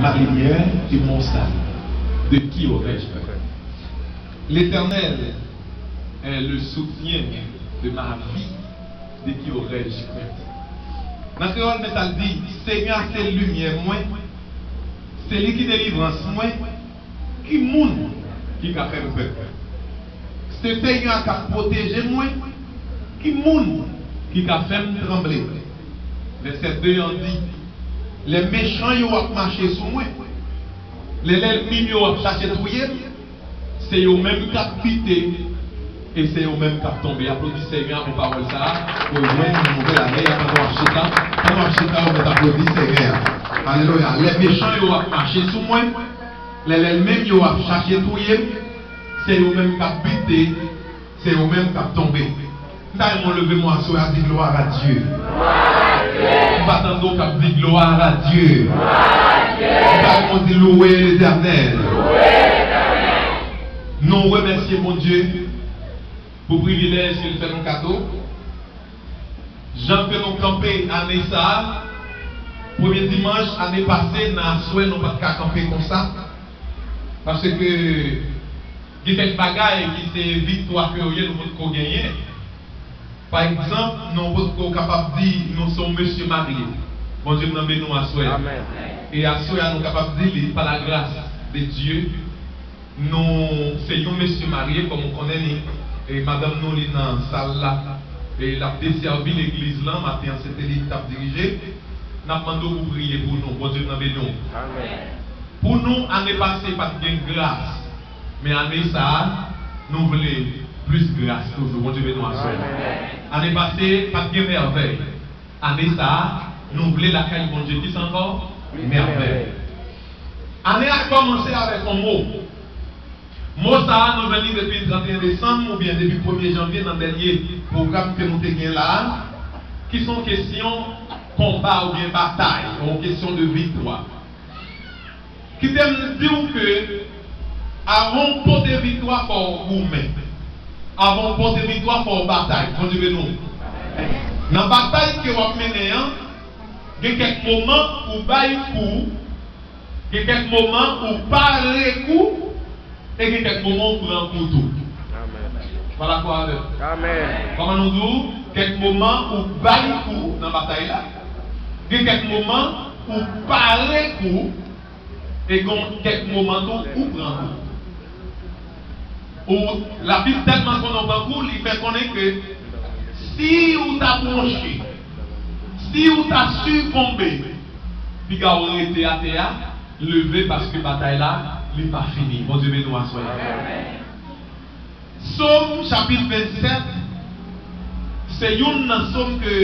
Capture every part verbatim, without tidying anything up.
Ta lumière et mon salut, de qui aurais-je crainte? L'Éternel est le soutien de ma vie, de qui aurais-je crainte? Nan kreyòl, men sa l di, Senyè a se limyè mwen, se li ki delivrans mwen, ki moun ki ka fè m pè? Se Senyè a k ap pwoteje mwen, ki moun ki ka fè m tranble? Vèsè de an di, lè mechan yo ap mache sou mwen, lè lènmi m yo ap chache touye m, se yo menm k ap bite e se yo menm k ap tonbe. Aplodi Senyè a pou pawòl sa a, pou jwenn yon nouvèl ane a, pandan w ap chita, pandan w ap chita, ou mèt aplodi Senyè a. Alelouya. Lè mechan yo ap mache sou mwen, lè lènmi m yo ap chache touye m, se yo menm k ap bite, se yo menm k ap tonbe. M ta renmen w leve men w aswè a, di gloire à Dieu. M pa tande w k ap di gloire à Dieu. M ta renmen w di louwe Letènèl. Nou remèsye Bondye pou privilèj ke l fè nou kado. Jan ke nou kanpe ane sa a, premye dimanch ane pase, nan aswè, nou pa t ka kanpe konsa. Paske gen kèk bagay ki se viktwa ke yo ye, nou potko genyen. Pa egzanp, nou potko kapab di nou se yon mesye marye. Bondye m nan beni w aswè a. Amèn. E aswè a, nou kapab di li, par la grâce de Dieu, nou se yon mesye marye, kòm ou konnen li. E madanm nou, li nan sal la. E l ap desèvi legliz lan. Maten an, se te li ki t ap dirije. N ap mande w pou w priye pou nou. Bondye m nan beni w. Amèn. Pou nou, ane pase pa t gen gras, men ane sa a, nou vle plis gras toujou. Bondye beni w aswè a. Amèn. Ane pase pa t gen mèvèy. Ane sa a, nou vle lakay Bondye plis ankò, mèvèy. Ane a kòmanse avèk yon mo. Mo sa a, nou jwenn li depi trannteyen desanm oubyen depi premye janvye nan dènye pwogram ke nou te gen la a, ki se yon kesyon konba oubyen batay, yon kesyon de viktwa. Kite m di w ke avan w pote viktwa, fò w goumen. Avan w pote viktwa, fò w batay. Bondye beni w. Nan batay ke w ap mennen an, gen kèk moman ou bay kou, gen kèk moman ou pare kou, e gen kèk moman ou pran kou tou. Amèn. Fò w dakò avè m. Amèn. Kòman nou di w? Kèk moman ou bay kou nan batay la, gen kèk moman ou pare kou, e gen kèk moman tou ou pran kou. Ou, Labib tèlman konnen w pran kou, li fè konnen ke si ou ta bwonche, si ou ta sikonbe, piga w rete atè a, leve, paske batay la, li pa fini. Bondye beni w aswè a. Sòm chapit vennsèt, se youn nan sòm ke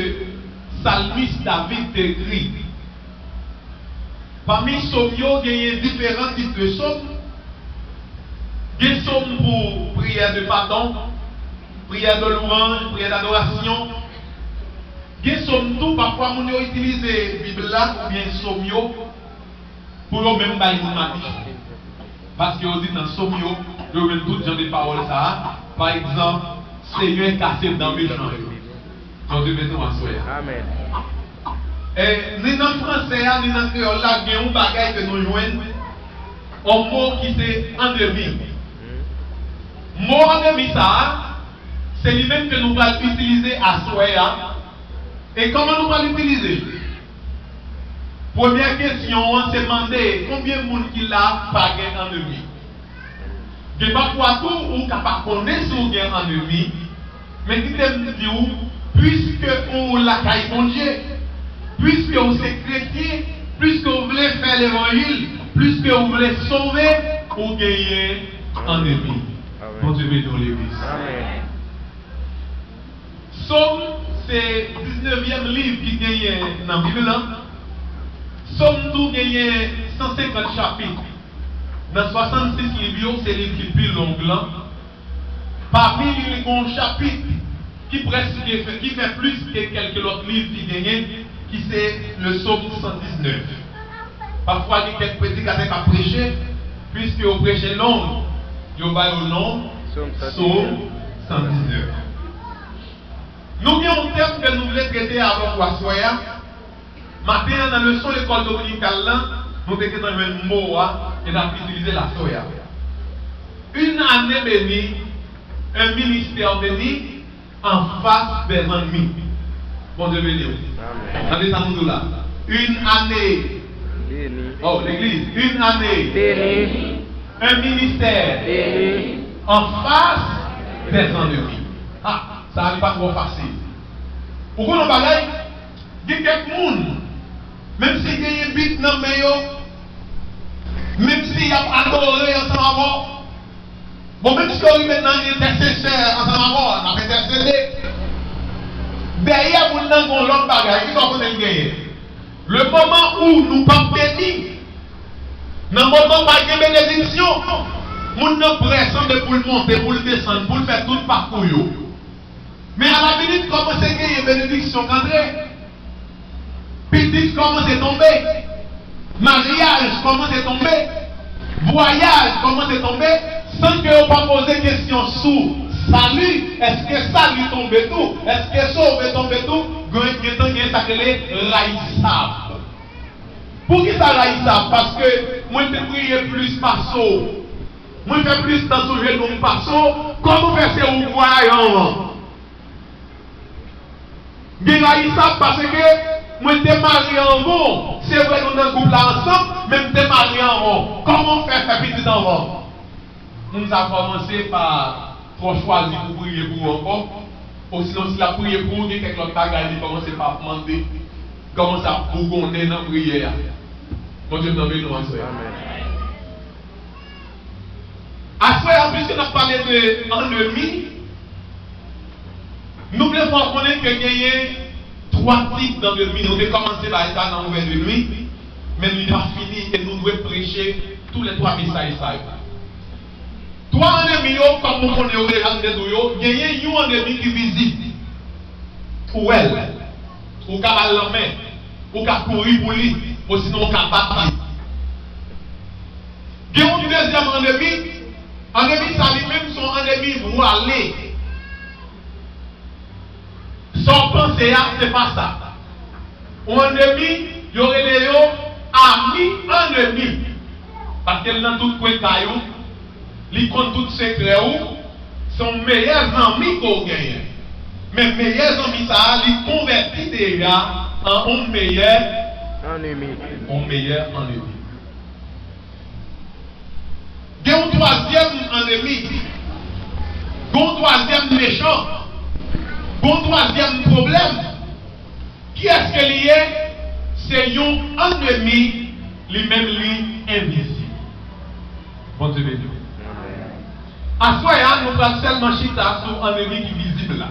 salmis David te ekri. Pami sòm yo, genyen diferan tit de sòm. Gen sòm pou priyè de padon, priyè de lwanj, priyè dadorasyon. Gen sòm tou, pafwa moun yo itilize Bib la oubyen sòm yo pou yo menm bay moun madichon. Paske yo di nan sòm yo, yo jwenn tout jan de pawòl sa a. Pa egzanp, Senyè kase dan mechan yo. Bondye beni w aswè a. Amèn. E, ni nan fransè a, ni nan kreyòl la, gen yon bagay ke nou jwenn, yon mo ki se anemi. Mo anemi sa a, se li menm ke nou pral itilize aswè a. E kòman nou pral itilize l? Premyè kesyon an se mande, konbyen moun ki la pa gen anemi? Gen pafwa tou ou ka pa konnen si w gen anemi, men kite m di w, piske ou lakay Bondye, piske ou se kretyen, piske ou vle fè levanjil, piske ou vle sove, ou genyen anemi. Amèn. Bondye beni w, legliz. Amèn. Sòm se diznevyèm liv ki genyen nan Bib lan. Sòm tou genyen san senkant chapit. Nan swasannsis liv yo, se liv ki pi long lan. Pami li, li gen yon chapit ki prèske fè, ki fè plis ke kèlke lòt liv ki genyen, ki se le Sòm san diznèf. Pafwa, gen kèk predikatè k ap preche, piske yo preche long, yo ba yo non Sòm san diznèf. Sòm san diznèf. Nou gen yon tèm ke nou vle trete avèk ou aswè a. Maten an, nan leson lekòl dominikal lan, Nou te gentan jwenn mo a e n ap itilize l aswè a. Une année bénie, un ministère béni en face des ennemis. Bondye beni w. Amèn. Tande sa m di w la. Une année. Beni. Oh, legliz. Une année. Beni. Un ministère. Beni. En face des ennemis. Ah, sa a li pa twò fasil. Ou konn yon bagay? Gen kèk moun, menm si genyen bib nan men yo, menm si y ap adore ansanm avè w, bon, menm si yo rive nan entèsesè ansanm avè w, n ap entèsede, dèyè moun nan gen yon lòt bagay, kisa w konnen l genyen? Le moman où nou p ap beni, nan moman pa gen benediksyon, moun nan prè sanble pou l monte, pou l desann, pou l fè tout pakou yo. Men alaminit kòmanse genyen benediksyon k antre. Pitit kòmanse tonbe. Maryaj kòmanse tonbe. Vwayaj kòmanse tonbe. San ke yo pa poze kesyon sou sali. Èske sali tonbe tou? Èske sove tonbe tou? Gen, gentan gen sa k rele rayisab. Poukisa rayisab? Paske mwen te priye plis pase w. Mwen fè plis tan sou jenou m pase w. Kòman fè se ou k vwayajan an? Gen rayisab paske mwen te marye anvan w. Se vre nou nan gwoup la ansanm, men m te marye anvan w. Kòman w fè fè pitit anvan m? Moun sa kòmanse pa twò chwazi pou priye pou ou ankò. Osinon, si l ap priye pou ou, gen kèk lòt bagay li kòmanse pa ap mande. Kòmanse ap bougonnen nan priyè a. Bondye m nan beni w aswè. Amèn. Aswè a, piske n ap pale de annemi, nou vle fè w konnen ke genyen twa tip d'annemi. Nou te kòmanse bay sa nan ouvè de nwi, men li pa fini e nou dwe preche toulètwa mesaj sa yo. Twa annemi yo, kòm nou konnen yo deja, m te di w yo, genyen yon annemi ki vizib. Ou wè l, ou ka ba l lanmen, ou ka kouri pou li, osinon ou ka bat li. Gen yon dezyèm annemi, annemi sa li menm se yon annemi vwale. Sa w panse a, se pa sa. Yon annemi, yo rele yo ami annemi. Paske l nan tout kwen kay ou, li konn tout sekrè ou, se yon meyè zanmi ke w genyen. Men meyè zanmi sa a, li konvèti deja an yon meyè annemi. Yon meyè annemi. Gen yon twazyèm annemi. Gen yon twazyèm mechan. Gen yon twazyèm pwoblèm. Kiyès ke li ye? Se yon annemi, li menm li envizib. Bondye beni w. Aswè a, nou pral sèlman chita sou annemi ki vizib la.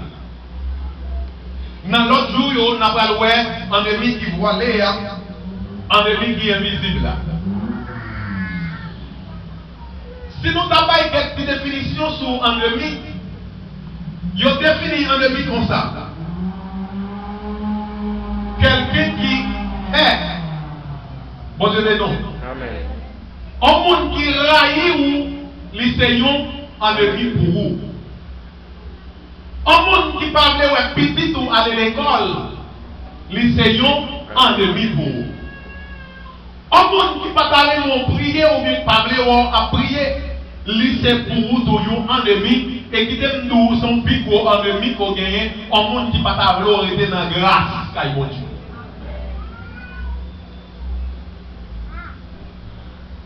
Nan lòt jou yo, n a pral wè annemi ki vwale a, annemi ki envizib la. Si nou ta bay kèk ti definisyon sou annemi, yo defini annemi konsa. Quelqu'un qui hait. Bondye beni w. Amèn. Yon moun ki rayi ou, li se yon annemi pou ou. Yon moun ki pa vle wè pitit ou ale lekòl, li se yon annemi pou ou. Yon moun ki pa ta renmen w priye oubyen ki pa vle wè w ap priye, li se pou ou tou yon annemi, e kite m di w, se yon pi gwo annemi ke w genyen, yon moun ki pa ta vle w rete nan gras kay Bondye.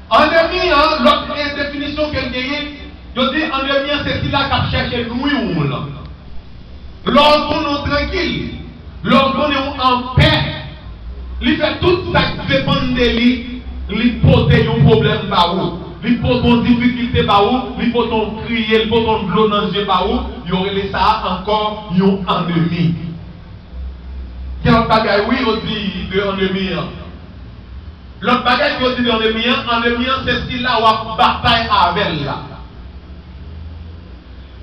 Annemi an, lòt, e, definisyon ke l genyen, yo di annemi an se sila k ap chèche nwi w lan. Lè w konnen w trankil, lè w konnen w anpè, li fè tout sa k depann de li, li pote yon pwoblèm ba ou, li pote yon difikilte ba ou, li pote yon kriye, li pote yon dlo nan zye ba ou, yo rele sa a ankò yon annemi. Gen lòt bagay, wi, yo di de annemi an. Lòt bagay ke yo di de annemi an, annemi an se sila w ap batay avè l la.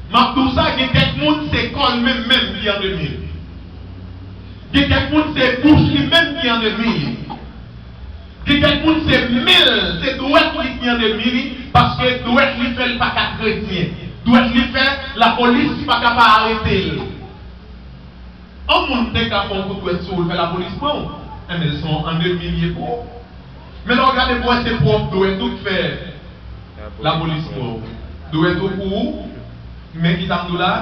M ap di w sa, gen kèk moun se kò l menm menm ki annemi l. Gen kèk moun se bouch li menm ki annemi li. Gen kèk moun se men l, se dwèt li ki annemi li, paske dwèt li fè l pa ka kretyen. Dwèt li fè lapolis pa ka pa arete l. Yon moun te ka fè yon kout dwèt sou ou, l fè lapolis pran w. Enben, se yon annemi li ye pou ou. Men lè w gade pou w wè se pwòp dwèt ou k fè lapolis pran w. Dwèt ou pou ou, men ki sa m di w la,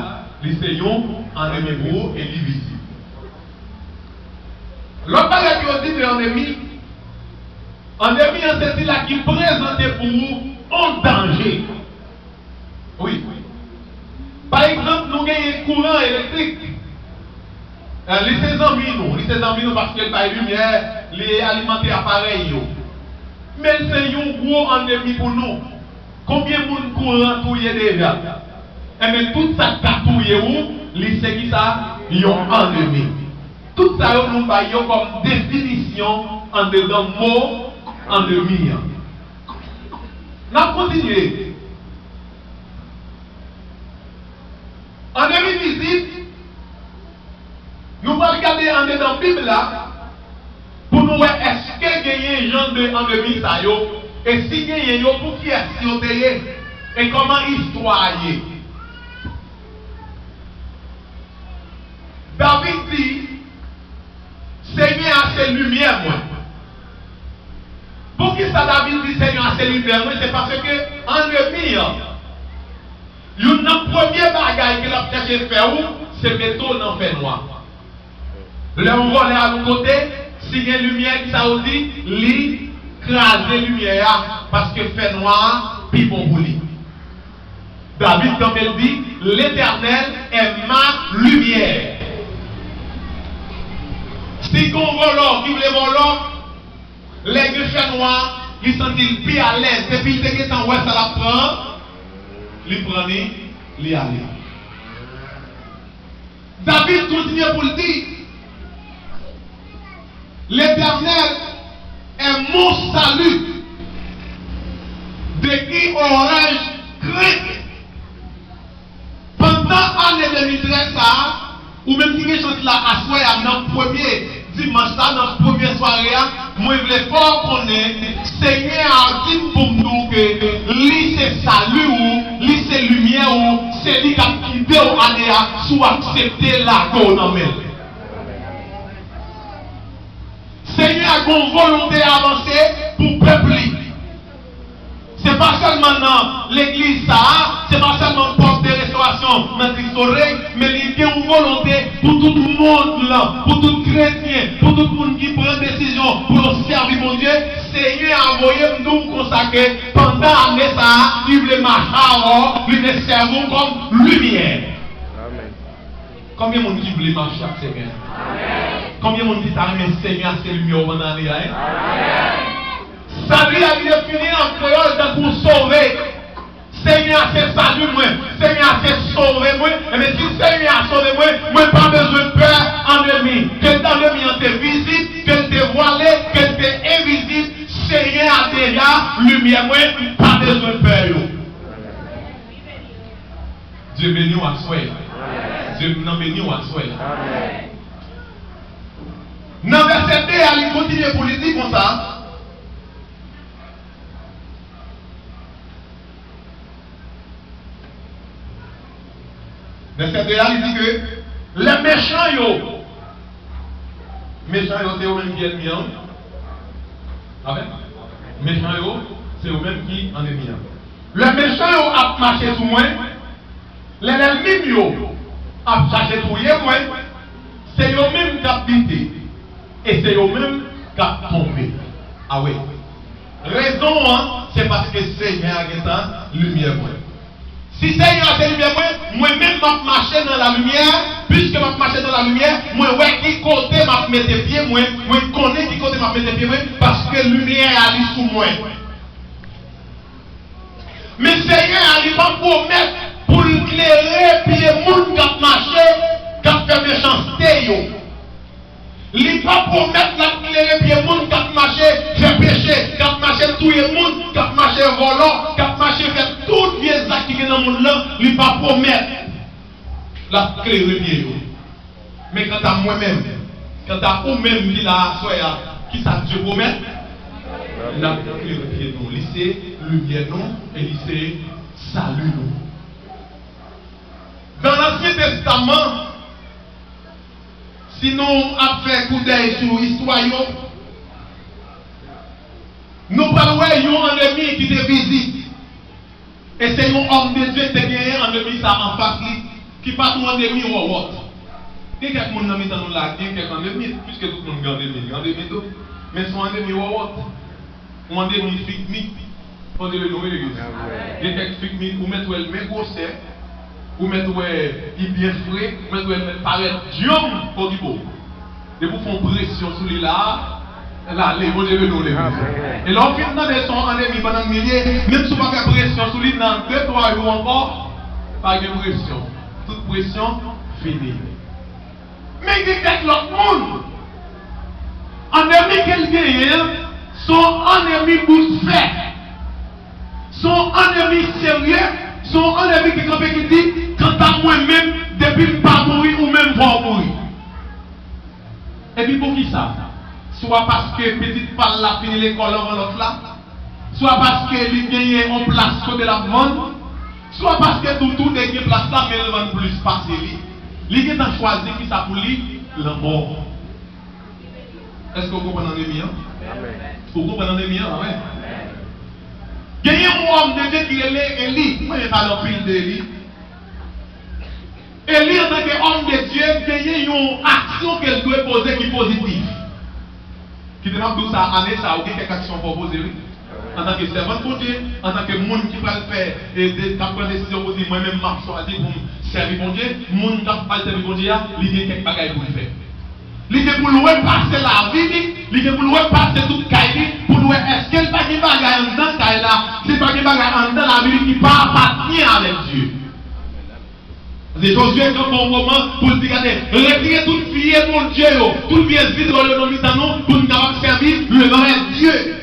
li se yon annemi pou ou e li vizib. Lòt bagay ke yo di de annemi, annemi an se sila ki prezante pou ou yon danje. Wi. Pa egzanp, nou genyen kouran elektrik. Eh, li se zanmi nou. Li se zanmi nou paske l bay limyè, li alimante aparèy yo. Men l se yon gwo annemi pou nou. Konbyen moun kouran touye deja? Enben, tout sa k ka touye ou, li se kisa? Yon annemi. Tout sa yo nou bay yo kòm definisyon andedan mo annemi an. N ap kontinye. Annemi vizib, nou pral gade andedan Bib la pou nou wè èske genyen jan de annemi sa yo, e si genyen yo, pou kiyès yo te ye, e kòman istwa a ye. David di, Senyè a se limyè mwen. Poukisa David di Senyè a se limyè mwen? Se paske annemi an, youn nan premye bagay ke l ap chèche fè ou, se mete w nan fènwa. Lè yon vòlè al yon kote, si gen limyè, kisa yo di? Li kraze limyè a, paske fènwa a pi bon pou li. David kanpe, l di, L'Éternel est ma lumière. Si gon vòlò ki vle vòlò, lè gen fènwa, li santi l pi alèz. Depi l te gentan wè sa l ap pran an, li pran li, li ale. David kontinye pou l di, L'Éternel est mon salut. De qui aurai-je crainte? Pandan ane de mil trèz sa a, ou menm ki gen chans la aswè a, nan premye dimanch sa, nan premye sware a, mwen vle fè w konnen, Senyè a di m pou m di w ke li se sali ou, li se limyè ou, se li k ap gide w ane a, si w aksepte lage w nan men l. Senyè a gen yon volonte avanse pou pèp li. Se pa sèlman nan legliz sa a, se pa sèlman pòt de restorasyon nan Cristo Rey, men li gen yon volonte pou tout mond lan, pou tout kretyen, pou tout moun ki pran desizyon pou yo sèvi Bondye. Senyè a voye m di w konsa ke pandan ane sa a, li vle mache avè w, li vle sèvi w kòm limyè. Amèn. Konbyen moun ki vle mache ak Senyè a? Konbyen moun ki ta renmen Senyè a se limyè w pandan ane a, en? Sali a, li defini an kreyòl tankou sove. Senyè a se sali mwen, Senyè a se sove mwen. Enben, si Senyè a sove mwen, mwen pa bezwen pè annemi. Ke annemi an te vizib, ke l te vwale, ke l te envizib, Senyè a deja limyè mwen, m pa bezwen pè yo. Dye beni w aswè a. Dye nan beni w aswè a. Nan vèsè de a, li kontinye pou li di konsa. Vèsè de a, li di ke lè mechan yo, mechan yo se yo menm ki ènmi an. Amèn. Mechan yo, se yo menm ki annemi an. Lè mechan yo ap mache sou mwen, lè lènmi m yo ap chache touye mwen, se yo menm k ap bite, e se yo menm k ap tonbe. Awe. Rezon an, se paske Senyè a gentan limyè mwen. Si Senyè a se limyè mwen, mwen menm m ap mache nan lalimyè, piske m ap mache nan lalimyè, mwen wè ki kote m ap mete pye mwen, mwen konnen ki kote m ap mete pye mwen, paske limyè a li sou mwen. Men Senyè a, li pa pwomèt pou l klere pye moun k ap mache, k ap fè mechanste yo. Li pa pwomèt l ap klere pye moun k ap mache fè peche, k ap mache touye moun, k ap mache vòlò, k ap mache fè tout vye zak ki gen nan mond lan, li pa pwomèt l ap klere pye yo. Men kanta mwen menm, kanta ou menm ki la aswè a, kisa Dye pwomèt? L ap klere pye nou. Li se limyè nou e li se sali nou. Nan Ansyen Testaman, si nou ap fè koudèy sou istwa yo, Nou pral wè yon annemi ki te vizit. E se yon òm de Dye ki te genyen annemi sa anfas li, ki pa t yon annemi wòwòt. Gen kèk moun nan mitan nou la, gen kèk annemi, piske tout moun gen annemi, gen annemi tou. Men se yon annemi wòwòt. Yon annemi figmi. Bondye beni w, wi, legliz. Gen kèk figmi, ou mèt wè l men gwosè, ou mèt wè li byen fre, ou mèt wè l mèt parèt dyanm okipe w. Depi w fè yon presyon sou li la, l ale. Bondye beni w, legliz. E lè w fin tande se yon annemi bannann milye, menm si w pa fè presyon sou li nan de, twa jou ankò, pa gen presyon. Tout presyon fini. Men gen kèk lòt moun, annemi ke l genyen an, se yon annemi bout fè. Se yon annemi serye, se yon annemi ki kanpe ki di, kanta mwen menm, depi m pa mouri, ou menm fò w mouri. Epi poukisa? Swa paske pitit pa l la fini lekòl anvan lòt la, swa paske li genyen yon plas kote l ap vann, swa paske tou tou de gen plas la men l vann plis pase li. Li gentan chwazi kisa pou li? Lanmò. Èske w konprann annemi an? Ou konprann annemi an? Amèn. Genyen yon òm de Dye ki rele Eli. Mwen renmen pale anpil de Eli. Eli, antanke òm de Dye, genyen yon aksyon ke l dwe poze ki pozitif. Kite m ap di w sa, ane sa a, ou gen kèk aksyon fò w poze, wi. Antanke sèvant Bondye, antanke moun ki pral fè, e, de, k ap pran desizyon pou di, "Mwen menm, m ap chwazi pou m sèvi Bondye," moun k ap pral sèvi Bondye a, li gen kèk bagay pou l fè. Li gen pou l repase lavi li, li gen pou l repase tout kay li, pou l wè èske l pa gen bagay anndan kay la, si pa gen bagay anndan lavi li ki pa apatyen avèk Dye. Se Jozye kanpe yon moman pou l di, "Gade, retire tout vye bondye yo, tout vye zidòl yo nan mitan nou, pou n kapab sèvi le vrè Dye."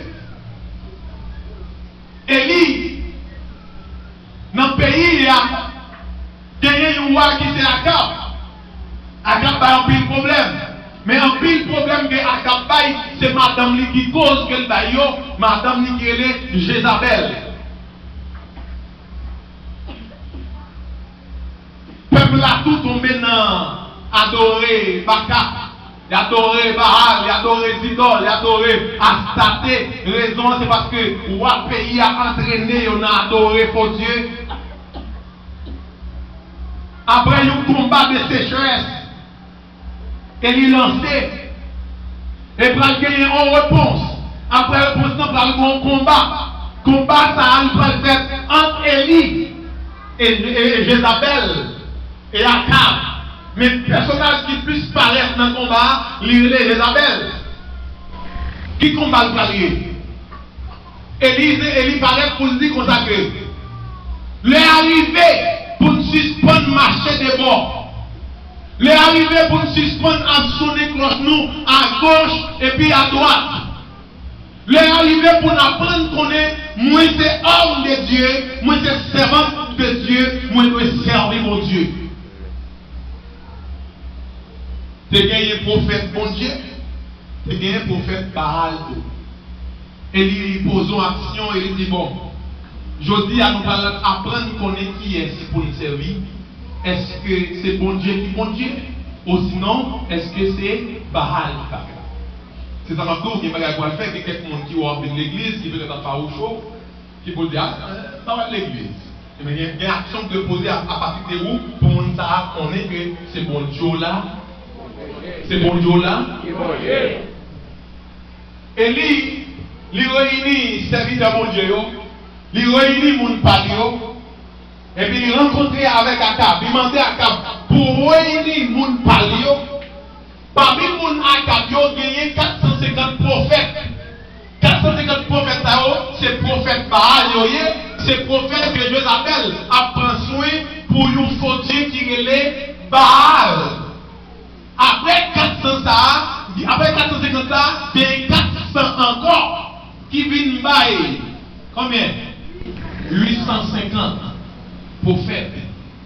Eli, nan peyi li a, genyen yon wa ki se Akab. Akab bay anpil pwoblèm. Men anpil pwoblèm ke Akab bay, se madanm li ki koz ke l bay yo, madanm li ki rele Jezabèl. Pèp la tou tonbe nan adore Baka, y adore Baal, y adore zidòl, y adore Astate. Rezon an se paske wa peyi a antrene yo nan adore fo dye. Apre yon konba de sechrès, Eli lanse. E pral genyen yon repons. Apre repons lan, pral gen yon konba. Konba sa a, li pral fèt ant Eli e, e, e Jezabèl e Akab. Men pèsonaj ki plis parèt nan konba a, li rele Jezabèl. Ki konba l pral ye? Eli, Eli parèt pou l di konsa ke lè a rive pou n sispann mache de bò. Lè a rive pou n sispann ap sonnen klòch nou agoch epi adwat. Lè a rive pou n aprann konnen mwen se òm de Dye, mwen se sèvant de Dye, mwen dwe sèvi Bondye. Te genyen pwofèt Bondye, te genyen pwofèt Baal tou. E li poze yon aksyon e li di, "Bon, jodi a nou pral aprann konnen kiyès pou n sèvi. Èske se Bondye ki Bondye? Osinon, èske se Baal ki Baal?" Se sa m ap di w, gen bagay pou al fè, gen kèk moun ki wè w ap vin legliz, ki petèt ap fawouche w, ki pou di, "A, pa w al legliz." Ebyen, gen, gen aksyon ki dwe poze a, apati de ou, pou moun sa a konnen ke se Bondye w la, se Bondye w la. Eli, li reyini sèvitè Bondye yo, li reyini moun pa l yo, epi li rankontre avèk Akab, li mande Akab pou reyini moun pa l yo. Pami moun Akab yo, genyen kat san senkant pwofèt. Kat san senkant pwofèt sa yo, se pwofèt Baal yo ye, se pwofèt ke Jezabèl ap pran swen pou yon fo dye ki rele Baal. Apre kat san sa a, apre kat san senkant sa a, genyen kat san ankò ki vin bay konbyen? Uit san senkant pwofèt.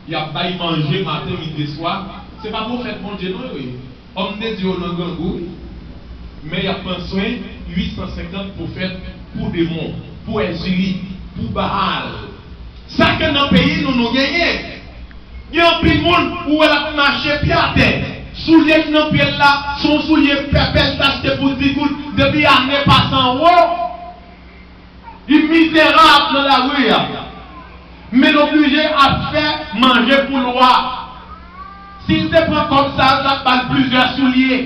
Y ap bay manje maten, midi, swa. Se pa pwofèt Bondye non yo ye. Òm de Dye yo nan grangou, wi. Men y ap pran swen uit san senkant pwofèt pou demon, pou èzili, pou Baal. Sa ke nan peyi nou, nou genyen. Gen anpil moun, ou wè l ap mache pye atè. Soulye k nan pye l la, se yon soulye pèpè l t achte pou di goud, depi ane pase anwo. Li mizerab nan lari a. Men l oblije ap fè manje pou lwa. Si l te pran kòb sa, yo t ap ba l plizyè soulye.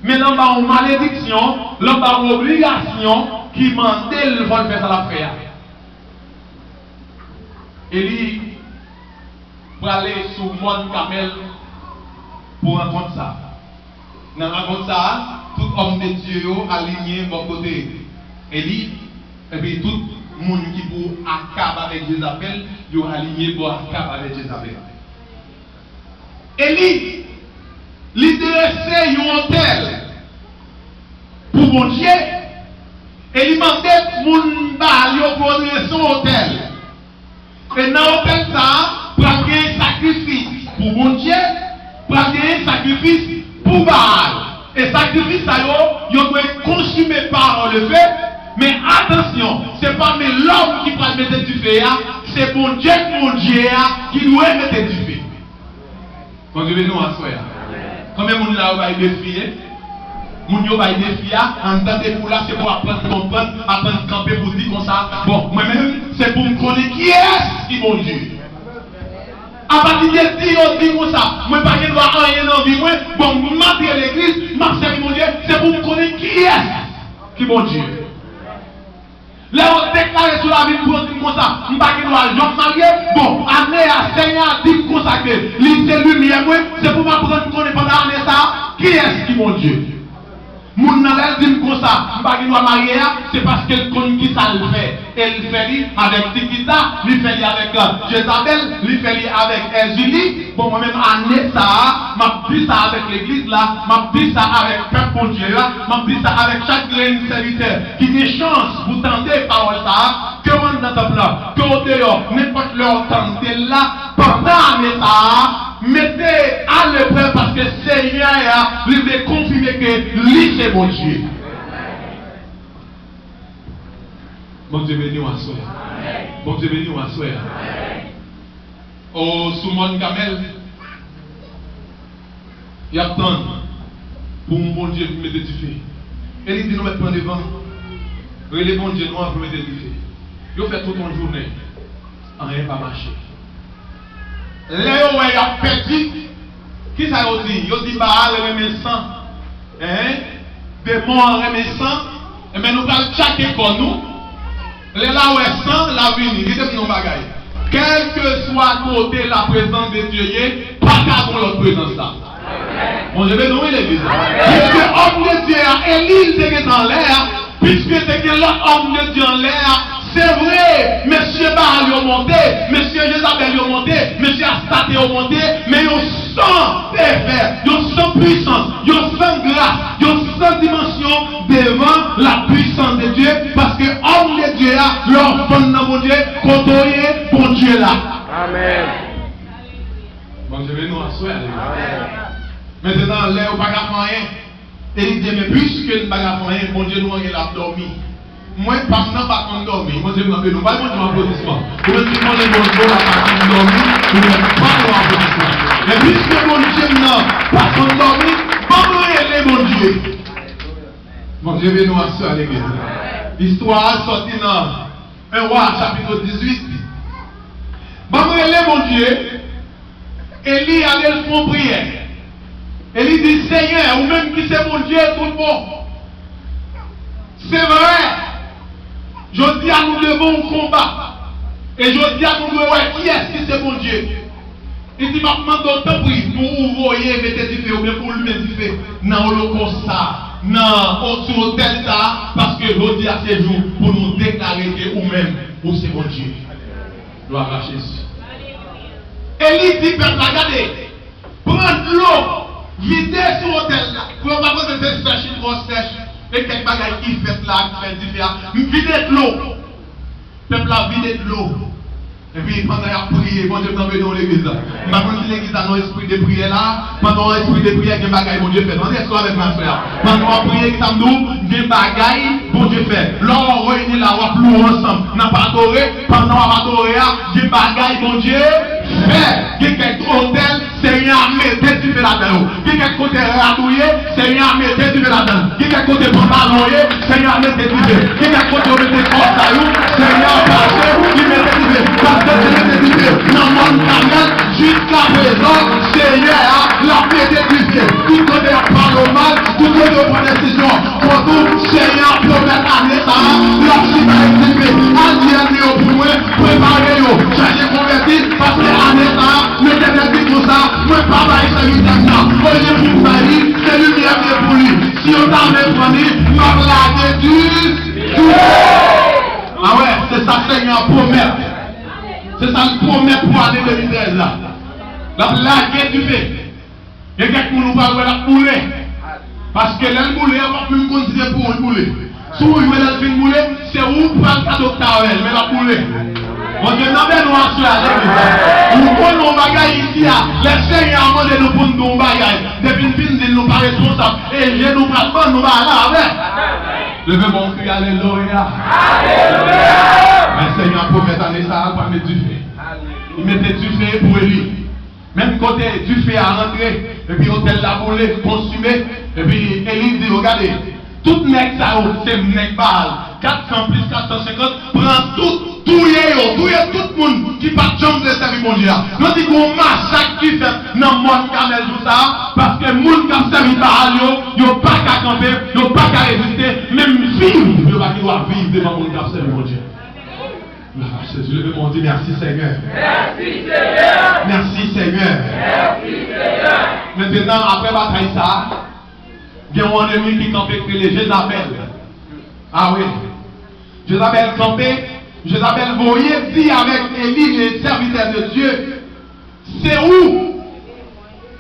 Men l anba yon malediksyon, l anba yon obligasyon ki mande l fò l fè sa l ap fè a. Eli prale sou mòn Kamèl pou rankont sa a. Nan rankont sa a, tout òm de Dye yo alinye bò kote Eli, epi tout moun ki pou Akab avèk Jezabèl, yo alinye bò Akab avèk Jezabèl. Eli, li drese yon otèl pou Bondye, e li mande moun Baal yo pou yo drese yon otèl. E nan otèl sa a, pral gen sakrifis pou Bondye, pral gen sakrifis pou Baal. E sakrifis sa yo, yo dwe konsime pa le fe. Men atansyon, se pa men lòm ki pral mete dife a, se Bondye k Bondye a ki dwe mete dife. Bondye beni w aswè a. Konbyen moun la yo bay defi, en? Moun yo bay defi a, anndan defi w la, se pou w aprann konprann, aprann kanpe pou di konsa, bon, mwen menm, se pou m konnen kiyès ki Bondye. Apati de di yo di konsa, mwen pa gen dwa anyen nan vi mwen, bon, m antre legliz, m ap sèvi Bondye, se pou m konnen kiyès ki Bondye. Lè yo deklare sou lavi m pou yo di m konsa, m pa gen dwa janm marye, bon, ane a, Senyè a di m konsa ke li se limyè mwen, se pou m aprann konnen pandan ane sa a, kiyès ki Bondye. Moun nan lè l di m konsa, m pa gen dwa marye a, se paske l konn kisa l fè. E l fè li avèk Tikita, li fè li avèk, euh, Jezabèl, li fè li avèk Èzili. Bon, mwen menm ane sa a, m ap di sa avèk legliz la, m ap di sa avèk pèp Bondye a, m ap di sa avèk chak grenn sèvitè ki gen chans pou tande pawòl sa a, ke w anndan tanp lan, ke w deyò, nenpòt lè w tande l la, pandan ane sa a, mete aleprèv paske Senyè a, li vle konfime ke li se Bondye. Bondye beni w aswè a. Bondye beni w aswè a. O, sou mòn Kamèl, y ap tann pou yon Bondye vin mete dife. E li di nou mèt pran devan. Rele Bondye nou an pou mete dife. Yo fè tout yon jounen. Anyen pa mache. Lè yo wè y ap pèdi, kisa yo di? Yo di Baal renmen san. Hein? Demon an renmen san. Enben, nou pral tchake kò nou. Lè l a wè san, l a vini. Kite m di yon bagay. Kèlkeswa kote la prezans de Dye ye, pa ka gon lòt prezans la. Bondye beni w, wi, legliz la. Piske òm de Dye a, Eli, li te gentan anlè a, piske te gen lòt òm de Dye anlè a, se vre, mesye Baal yo monte, mesye Jezabèl yo monte, mesye Astarte yo monte, men yon san efè, yon san pwisans, yon san gras, yon san dimansyon devan la pwisans de Dye, paske òm de Dye a, lè w fann nan Bondye, kote w ye, Bondye la. Amèn. Bondye beni w aswè a, legliz. Amèn. Mentnan, lè yo pa ka fè anyen, e li di, men piske n pa ka fè anyen, Bondye nou an gen la ap dòmi. Mwen, pa m nan pa konn dòmi. Bondye m nan beni w. Bay Bondye yon aplodisman. Ou menm ki konnen Bondye w la pa konn dòmi, ou menm pa yon aplodisman. Men piske Bondye m nan pa konn dòmi, ban m rele Bondye. Bondye beni w aswè a, legliz. Istwa a sòti nan en Wa, chapit dizuit. Ban m rele Bondye. Eli ale l fè yon priyè. Eli di, Senyè, ou menm ki se Bondye tout bon. Se vre, jodi a nou devan yon konba. E jodi a nou dwe wè kiyès ki se Bondye. Li di, m ap mande w, tanpri, pou ou voye mete dife, oubyen pou w limen dife nan olokòs sa a, nan, o, sou otèl sa a, paske jodi a se jou pou nou deklare ke ou menm, ou se Bondye. Glwa a Jezi. E li di pèp la, gade, pran dlo, vide sou otèl la. Pou yo pa panse se sèch li twò sèch, e kèk bagay ki fèt la, ki fè dife a. Vide dlo. Pèp la vide dlo. Epi pandan y ap priye, Bondye m nan beni w legliz la. M pa konn si legliz la nan espri de priyè la. Pandan w espri de priyè, gen bagay Bondye fè. Tande, èske w avèk mwen aswè a? Pandan w ap priye, ki sa m di w? Gen bagay Bondye fè. Lè w reyini la, w ap louwe ansanm. N ap adore. Pandan w ap adore a, gen bagay Bondye fè. Gen kèk otèl, Senyè a mete dife ladan yo. Gen kèk kote rad ou ye, Senyè a mete dife ladan. Gen kèk kote pantalon w ye, Senyè a mete dife. Gen kèk kote yo mete kòsay ou, Senyè a pase, li mete dife. Paske li mete dife nan mòn Kamèl, jiskaprezan, Senyè a, l ap mete dife. Tout kote y ap pale w mal, tout kote yo pran desizyon kont ou, Senyè a pwomèt ane sa a, l ap chita ekipe. Al di ènmi yo pou mwen, prepare yo, chèche konvèti, paske ane sa a, Letènèl di konsa, mwen pa bay sèvitè m nan. Olye pou m bay li, se limyè m ye pou li. Si yo ta vle pran li, m ap lage di, dife. Awè, se sa Senyè a pwomèt. Se sa l pwomèt pou ane de mil trèz la. L ap lage dife. Gen kèk moun ou pral wè l ap boule. Paske lè l boule, ou p ap menm konn si se pou ou l boule. Si w wè lè l fin boule, se ou k pral ka dokta avè l, men l ap boule. Bondye nan men nou aswè a legliz la. Ou konn yon bagay isi a, lè Senyè a mande nou pou n di yon bagay, depi n fin di l nou pa responsab, e je nou pral ban nou bagay la avè. Leve bon kri alelouya. Men Senyè a pwomèt ane sa a, l pral met dife. Li mete dife pou Eli. Menm kote dife a rantre, epi otèl la boule, konsime, epi Eli di yo, gade, tout nèg sa yo, se nèg Baal, kat san plis kat san senkant, pran tout, touye yo, touye tout moun ki pa t janm vle sèvi Bondye a. Yo di gon masak ki fèt nan mòn Kamèl jou sa a, paske moun k ap sèvi Baal yo, yo pa ka kanpe, yo pa ka reziste, menm viv, yo pa gen dwa viv devan moun k ap sèvi Bondye. Glwa a Jezi. Leve men w, di, mèsi, Senyè. Mèsi, Senyè. Mèsi, Senyè. Mèsi, Senyè. Mentenan, apre batay sa a, gen yon ènmi ki kanpe k rele Jezabèl. A wi. Jezabèl kanpe, Jezabèl voye di avèk Eli, le serviteur de Dieu, Se ou.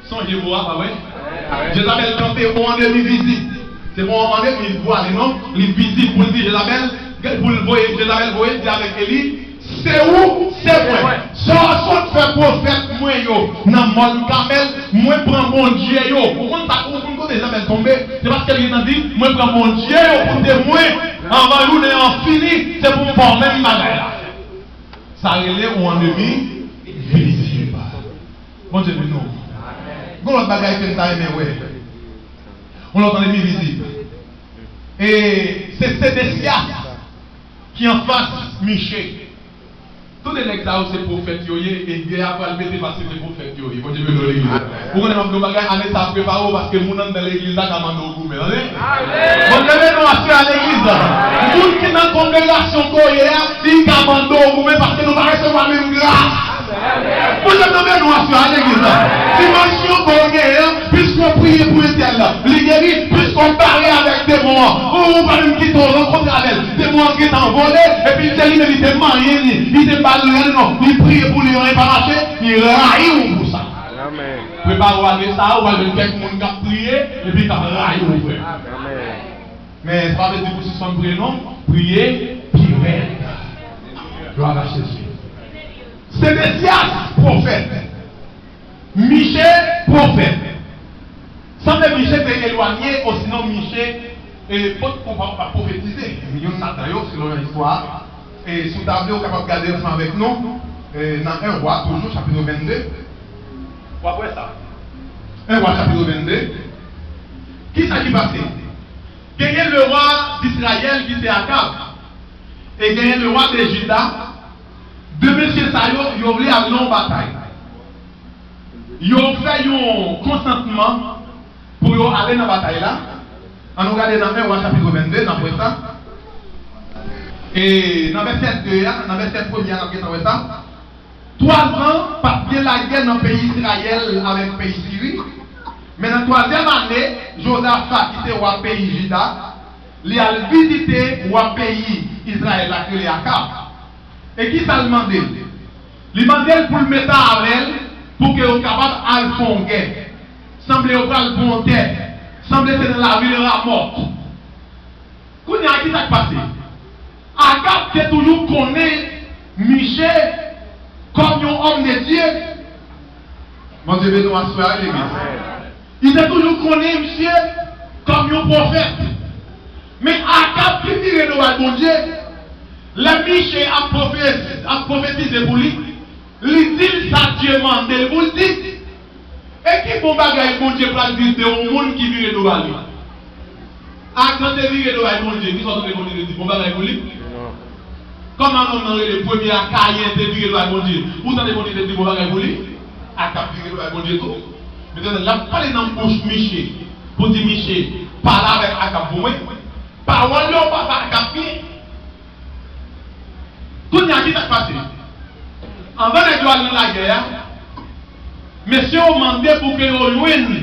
Sonje mo a, pa vre? Jezabèl kanpe, yon ènmi vizib. Se pa yon ènmi vwale, non. Li vizib pou l di Jezabèl, pou l voye, Jezabèl voye di avèk Eli, se ou, se mwen. Sa w sot fè pwofèt mwen yo nan mòn Kamèl, mwen pran Bondye yo. Ou konn sa, ou konn kote Jezabèl tonbe? Se paske li gentan di, mwen pran Bondye yo pou temwen. Anvan jounen an fini, se pou m fè w menm bagay la. Sa rele yon ènmi vizib. Bondye beni w. Gon lòt bagay ke m ta renmen wè. Yon lòt ènmi vizib. E se Sedesyas ki anfas Miche. Tout de nèg sa yo se pwofèt yo ye, e gè a pral mete paske se pwofèt yo ye. Bondye beni w legliz la. Ou konnen m ap di w bagay, ane sa a prepare w paske moun anndan legliz la ka mande w goumen, tande? Bondye beni w aswè a legliz la. Moun ki nan kongregasyon ke w ye a, li ka mande w goumen paske nou pa resevwa menm gras. Bondye beni w aswè a legliz la. Dimansyon ke w genyen an, piske w priye pou entèl la, li geri, piske w bare avèk demon an. Ou, ou pa menm kite w rankontre avè l. Demon an gentan vole, epi l te li menm li te manyen li, li te ba l rèl non, li priye pou li, anyen pa mache, li rayi w pou sa. Prepare w ane sa a, ou pral jwenn kèk moun k ap priye, epi k ap rayi w vre. Men sa pa vle di pou sispann priye non, priye pi rèd. Glwa a Jezi. Sedesyas, pwofèt. Miche, pwofèt. Sanble Miche te elwanye, osinon Miche, e, pot pou pa, pa pwofetize. Youn ladan yo, selon istwa a. E si w ta vle, ou kapab gade ansanm avèk nou, e, nan en Wa, toujou, chapit vennde. W ap wè sa. En Wa, chapit vennde. Kisa ki pase? Genyen lewa Izrayèl ki se Akab, e genyen lewa de Jida. De mesye sa yo, yo vle al nan yon batay. Yo fè yon konsantman pou yo ale nan batay la. Ann nou gade nan en Wa chapit vennde, n ap wè sa. E nan vèsè de a, nan vèsè premye a, n ap gentan wè sa. Twa zan pa t gen lagè nan peyi Izrayèl avèk peyi Siri, men nan twazyèm ane, Jozafa, ki te wa peyi Jida, li al vizite wa peyi Izrayèl la ki rele Akab. E kisa l mande l? Li mande l pou l mete avè l pou ke yo kapab al fè yon gè. Sanble yo pral pran yon tè. Sanble se nan lavil Ramòt. Kounye a, kisa k pase? Akab te toujou konnen Miche kòm yon òm de Dye. Bondye beni w aswè a, legliz. Li te toujou konnen misye kòm yon pwofèt. Men Akab ki vire do bay Bondye, lè Miche ap pwofes-, ap pwofetize pou li, li di l sa Dye mande l pou l di. E ki bon bagay Bondye pral di de yon moun ki vire do ba li? Akab te vire do bay Bondye, ki sa w tande Bondye te di? Bon bagay pou li? Kòman nonm nan rele premye a, Kayen, te vire do bay Bondye? Ou tande Bondye te di bon bagay pou li? Akab vire do bay Bondye tou. Letènèl, l ap pale nan bouch Miche pou di Miche, pale avèk Akab pou mwen. Pawòl yo pa ba Akab byen. Kounye a, ki sa k pase? Anvan nèg yo al nan lagè a, mesye yo mande pou ke yo jwenn